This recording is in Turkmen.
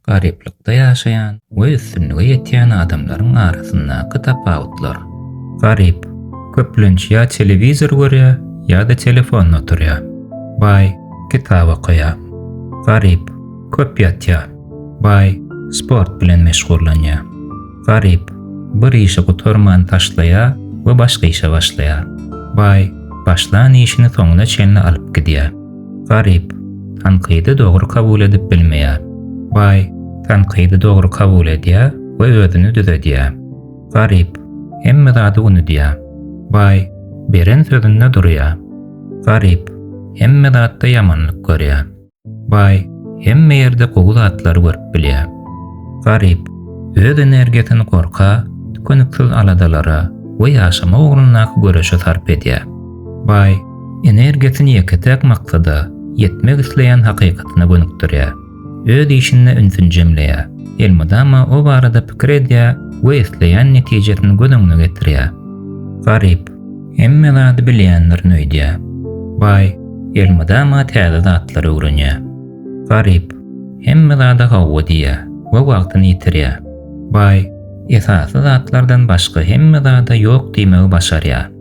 Garyplykda ýaşaýan we üstünlige ýetýän adamlaryň arasyndaky tapawutlar. Garyp, köplenç ýa telewizor görýär, ýa-da telefonda oturýar. Baý, kitap okaýar. Garyp, köp ýatýar. Baý, sport bilen meşgullanýar. Garyp, bir işi gutarman taşlaýar we başga işe başlaýar. Baý, başlan işini soňuna çenli alyp gidýär. Garyp, tankydy dogry kabul edip bilmeýär. Baý, tankydy dogry kabul edýär we özüni düzedýär. Garyp, hemme zady unudýar. Baý, beren sözünde durýar. Garyp, hemme zatda ýamanlyk görýär. Baý, hemme ýerde gowy zatlary görüp bilýär. Garyp, öz energiýasyny gorka, tükeniksiz aladalara we ýaşamak ugrundaky göreşe sarp edýär. Baý, energiýasyny ýeke-täk maksada, ýetmek isleýän hakykatyna gönükdirýär. Öz işinde ünsüni jemleýär, elmydama o barada pikir edýär we isleýän netijesini göz öňüne getirýär. Garyp, hemme zady bilýändirin öýdýär. Baý, elmydama täze zatlar öwrenýär. Garyp, hemme zada hawa diýýär we wagtyny ýitirýär. Baý, esasy zatlardan başga hemme zada ýok diýmegi başarýar.